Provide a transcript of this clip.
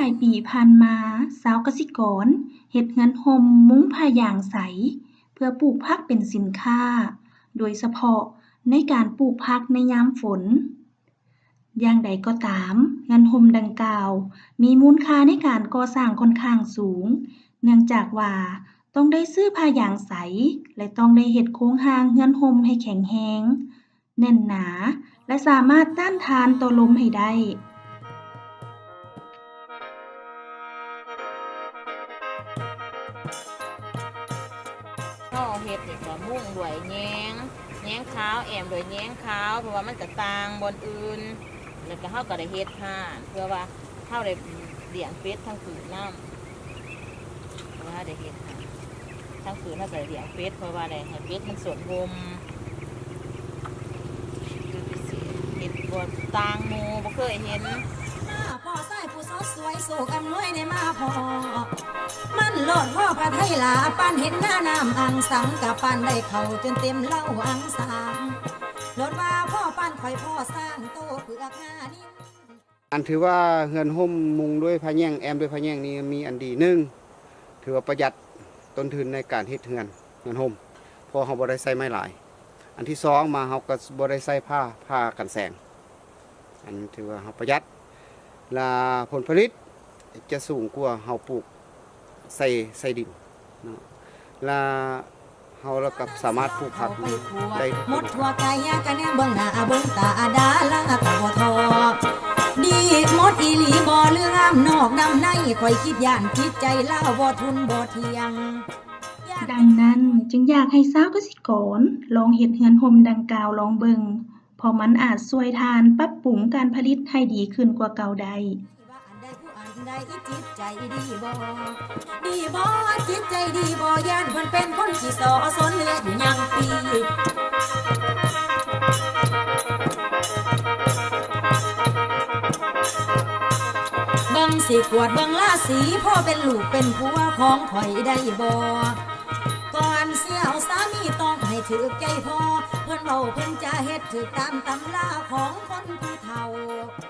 າຍປີຜ່ານມາ, ຊາວກະສິກອນເຮັດເຮືອນຮົ່ມມຸງຜ້າຢາງໃສ ເພື່ອປູກຜັກເປັນສິນຄ້າ, ໂດຍສະເພາະໃນການປູກຜັກໃນຍາມຝົນ. ຢ່າງໃດກໍຕາມ, ເຮືອນຮົ່ມດັ່ງກ່າວມີມູນຄ່າໃນການກໍ່ສ້າງຂ້ອນຂ້າງສູງ, ເນື່ອງຈາກວ່າຕ້ອງໄດ້ຊື້ຜ້າຢາງໃສ ແລະ ຕ້ອງໄດ້ເຮັດໂຄງຮ່າງເຮືອນຮົ່ມໃຫ້ແຂງແຮງ, ແໜ້ນໜາ ແລະ ສາມາດຕ້ານທານຕໍ່ລົມໃຫ້ໄດ້. ເຮົາເຮັດນີ້ກໍມຸງດ້ວຍແຍງ, ແຍງຂາວ, ແອ້ມດ້ວຍແຍງຂາວ, ເພາະວ່າມັນຈະຕ່າງບ່ອນອື່ນ, ແລ້ວກໍເຮົາກໍໄດ້ເຮັດຮ້ານ ເພື່ອວ່າເຮົາໄດ້ລ້ຽງເປັດທັງຄືນນຳ. ເພາະວ່າເຮົາໄດ້ເຮັດຫັ້ນ ທັງຄືນເຮົາກໍໄດ້ລ້ຽງເປັດ ເພາະວ່າໄດ້ໃຫ້ເປັດມັນຊົນຮົ່ມ. ຄືຊິເຮັດບໍ່ຕ່າງໝູ່ ບໍ່ເຄີຍເຫັນ. ພໍ່ຊາຍຜູ້ສອດສວຍ ໂຊກອຳນວຍໄດ້ມາພໍ້. ມັນໂລດພໍ້ພະໄທລາ ປານເຫັນໜ້ານ້ຳອັງສັງ ກະປານໄດ້ເຂົ້າຈົນເຕັມເລົາອັງສາງ. ໂລດວ່າພໍ້ປານຂ້ອຍພໍ້ຊ້າງໂຕເຜືອກງານິນ. ອັນຖືວ່າເຮືອນຮົ່ມມຸງດ້ວຍຜ້າແຍງ ແອ້ມດ້ວຍຜ້າແຍງນີ້ມີອັນດີໜຶ່ງ ຖືວ່າປະຢັດຕົ້ນທຶນໃນການເຮັດເຮືອນ, ເຮືອນຮົ່ມ ເພາະເຮົາບໍ່ໄດ້ໃຊ້ໄມ້ຫຼາຍ. ອັນທີສອງມາເຮົາກໍບໍ່ໄດ້ໃຊ້ຜ້າ, ຜ້າກັນແສງ. ອັນຖືວ່າເຮົາປະຢັດ ລະຜົນຜະລິດຈະສູງກວ່າເຮົາປູກໃສ່, ໃສ່ດິນເນາະ ລະ ເຮົາລະກັບສາມາດປູກຜັກໄດ້ທຸກ ໝົດທົ່ວກາຍກະແນມເບິ່ງໜ້າເບິ່ງຕາ ດາລາກະບໍ່ທໍ້. ດີໝົດອີ່ຫຼີບໍ່ ຫຼືງາມນອກດຳໃນ ຂ້ອຍຄິດຢ້ານຈິດໃຈລາວບໍ່ທຸ່ນບໍ່ທ່ຽງ. ດັ່ງນັ້ນຈຶ່ງຢາກໃຫ້ຊາວກະສິກອນລອງເຮັດເຮືອນຮົ່ມດັ່ງກ່າວລອງເບິ່ງ ເພາະມັນອາດຊ່ວຍທ່ານປັບປຸງການຜະລິດໃຫ້ດີຂຶ້ນກວ່າເກົ່າໄດ້. ອັນໃດຜູ້ອັນໃດຈິດໃຈດີບໍ່ ດີບໍ່ ຈິດໃຈດີບໍ່ ຢ້ານເພິ່ນເປັນຄົນຂີ້ສໍ້ ສົນເຫຼືອຢູ່ຍັງປີ. ເບິ່ງຊິກວດເບິ່ງລາສີ ພໍເປັນລູກເປັນຜົວຂອງຂ້ອຍໄດ້ບໍ່? ກ່ອນຊິເອົາສາມີຕ້ອງໃຫ້ຖືກໃຈພໍ່ ເພິ່ນເວົ້າເພິ່ນຈາເຮັດຖືກຕາມຕຳລາຂອງຄົນຜູ້ເຖົ້າ.